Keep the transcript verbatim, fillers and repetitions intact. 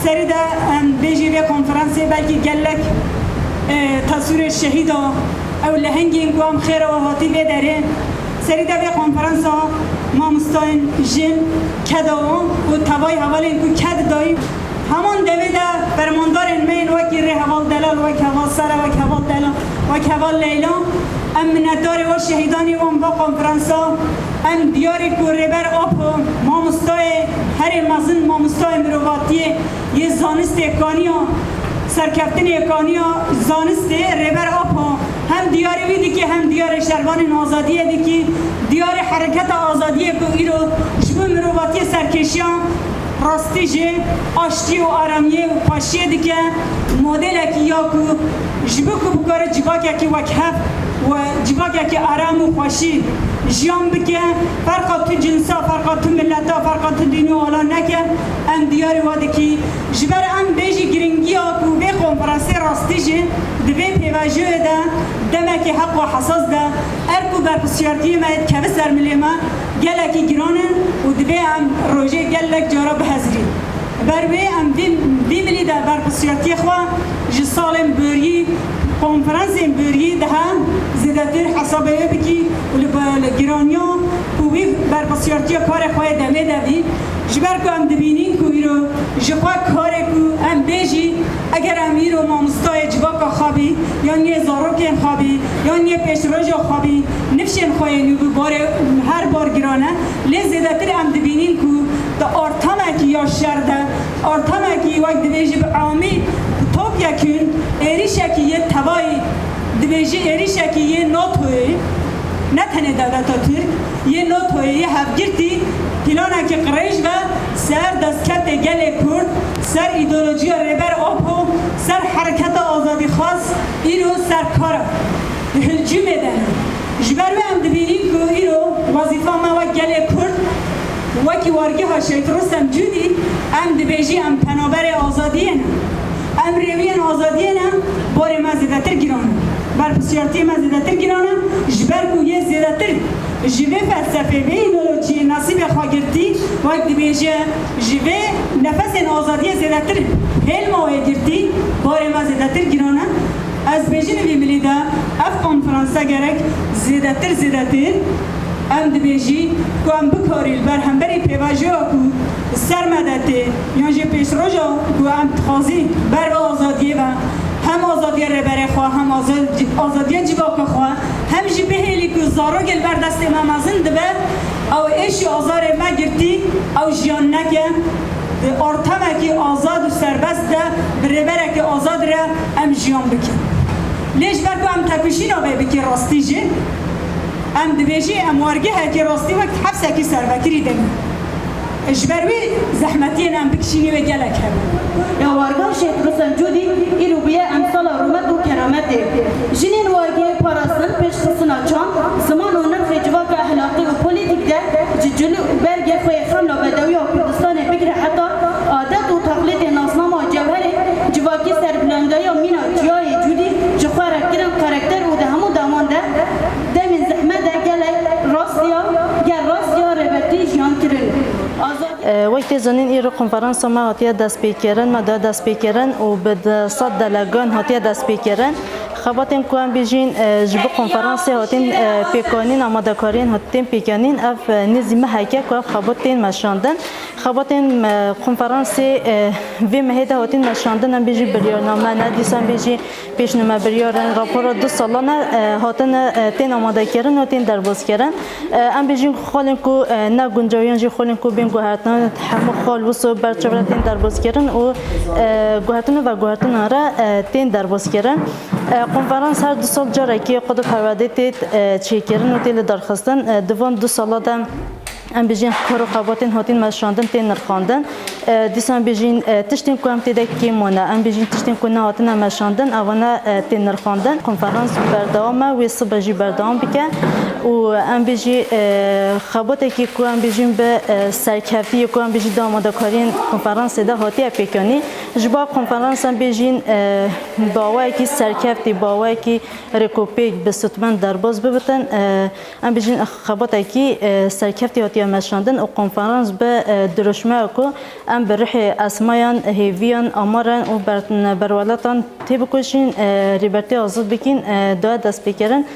Serî de em bêjî vê konferansê belkî gelek, e, tesûrê şehîda ew lehengên ku em xêra we hatî vê derê. Serî de vê konferansa mamostayên jin keda û tevayî hevalên ku ked dayî. Heman devê de fermandarên me yên wekî rêheval Delal, wek heval Sara, wek heval Delal, wek heval Leyla. Em minetdarê we şehîdanê wan va konferansa. Em diyarî ku Rêber Apo, mamostayê herê mezin, mamostayê mirovatiyê yê zanistê kaniya, serkeftinê kaniya zanistê Rêber Apo hem diyarê wî dikî, hem diyarê şervanên azadiyê dikî, diyarê hereketa azadiyê ku îro ji bo mirovatiyê serkêşiya rastî jî aştiyê û aramiyê û xweşiyê dike, modelekî ya ku ji bo ku bikare civakekî wekhev û civakekî aram û xweşî jiyan bike, ferqa tu cinsa, ferqa tu mileta, ferqa tu dîn û ala neke, em diyarî wa dikî. Ji ber em bêjî giringiya ku vê konferansê rastî jî di vê pêvajoyê de demekî heq û hesas de, er ku berpirsiyartiyê me dikeve ser milê me, gelekî giran in û divê em rojê gelek cara bihezirîn. Ber wê em vî, vî milî de berpirsiyartiyê xwe ji salên borî, konferansên borî daha zêdetir hesabê wê bikî û li, li giraniya ku wî berpirsiyartiya karê xwe yê demê de bî. Ji ber ku em dibînîn ku îro ji xwe karê ku em bêjî, eger em îro mamostayê civaka xwe bî, yan yê zarokên xwe bî, yan yê pêşroja xwe bî, nifşên xwe yê nû bi barê her bar giran e. Lê zêdetir em dibînîn ku di ortamekî ya şer de, ortamekî wek dibêjî bi amî topyekûn, êrîşekî yê tevayî, dibêjî êrîşekî yê NATOyê, ne tenê dewleta Tirk, yê NATOyê, yê hevgirtî, planekî qirêj ve ser destkeftê gelê Kurd, ser îdeolojiya Rêber Apo, ser hereketa azadîxwaz, îro ser kar e. Di hilcûmê de ne. Ji ber wê em dibînîn ku îro wezîfa me wek gelê Kurd, wekî wargeha Şehîd Rustem Cûdî, em dibêjî em penaberê azadiyê ne. Em rêwiyên azadiyê ne, barê me zêdetir giran e. Berpirsiyartiyê me zêdetir giran e, ji ber ku yê zêdetir ji vê felsefê, vê îdeolojiyê nesîbê xwe girtî, wek dibêje, ji vê nefesên azadiyê zêdetir hêlma wê girtî, barê me zêdetir giran e. Ez bêjim vî milî de ev konferansa gerek zêdetir, zêdetir em dibêjî ku em bikarî li ber hemberî pêvajoya ku ser me de tê, yan jî pêşroja ku em dixwazî ber ve azadiyê ve, hem azadiya rêberê xwe, hem azad-, azadiya civaka xwe, hem jî bihêlî ku zarokê li ber destê me mezin dibe, ew êş û azarê me girtî, ew jiyan neke. Di ortamekî azad û serbest de bi rêberekî azad re em jiyan bikin. Lê ji ber ku em tekoşîna vê bikî rastî jî, em dibêjî em wargehekî rastî wek hepsekî servekirî dibin. Ji ber wî zehmetiyên em bikişînî wê gelek hebin. Ya wargeha Şehîd Rustem Cûdî îro bûye emsala rûmet û kerametê. Jinên wargehê parastin, pêşxistina çand, ziman û nirxê civaka ehlaqî û polîtîk de ji cil û bergê xwe yê xemla bedewiya Kurdistanê bigire heta adet û teqlîdê nasnama cewherê civakî serbilandeya mîna çiyayê Cûdî ji xwe re kirin karakter û di hemû deman de demên zehmet de gelek rastiya, gel rastiya rêbertî jiyan kirin. Azad- E, wek tê zanîn, îro konferansa me hatiye destpêkirin, me da destpêkirin û bi du sed delegan hatiye destpêkirin. Xebatên ku em bêjîn, e, ji bo konferansê hatin, e, pêkanîn, amadekariyên hatin pêkanîn, ev, e, nêzî meheke ku ev xebat tên meşandin. Xebatên me, konferansê, e, vê mehê de hatin meşandin, em bêjî biryarname ne, dîsa em bêjî pêşnûme biryar in, rapora du salan e, hatine, e, tên amadekirin û tên derbazkirin. E, em bêjîn ku xalên ku, e, ne guncaw yan jî xalên ku bên guhertin, hemû xal wisa ber çav re tên derbazkirin û, e, guhertin û veguhertinan re, e, tên derbazkirin. E, konferans her du sal carekê xwe di perwerdê tê, e, çêkirin û tê lidarxistin. E, di van du sala de em bêjin kar û xebatên hatin meşandin tên nirxandin. E, dîsa em bêjin, e, tiştên ku em tê de kêm mane, em bêjin tiştên ku nehatine meşandin, evane, e, tên nirxandin. Konferans berdewam e, wê sibe jî berdewam bike. Û em bêjî, e, xebatekî ku em bêjîn bi, e, serkeftiyê ku em bêjî di amadekariyên konferansê de hatiye pêkanî. Ji bo konferans em bêjîn, e, bi awayekî serkeftî, bi awayekî rêkopêk bi sutmend derbas bibitin. E, em bêjîn xebatekî, e, serkeftî hatiye meşandin û konferans bi, e, dirûşmeya ku em bi ruhê esmayan, hêviyan, amaran û ber-, berwelatan têbikoşîn, e, Rêbertî azad bikîn, e, daye destpêkirin.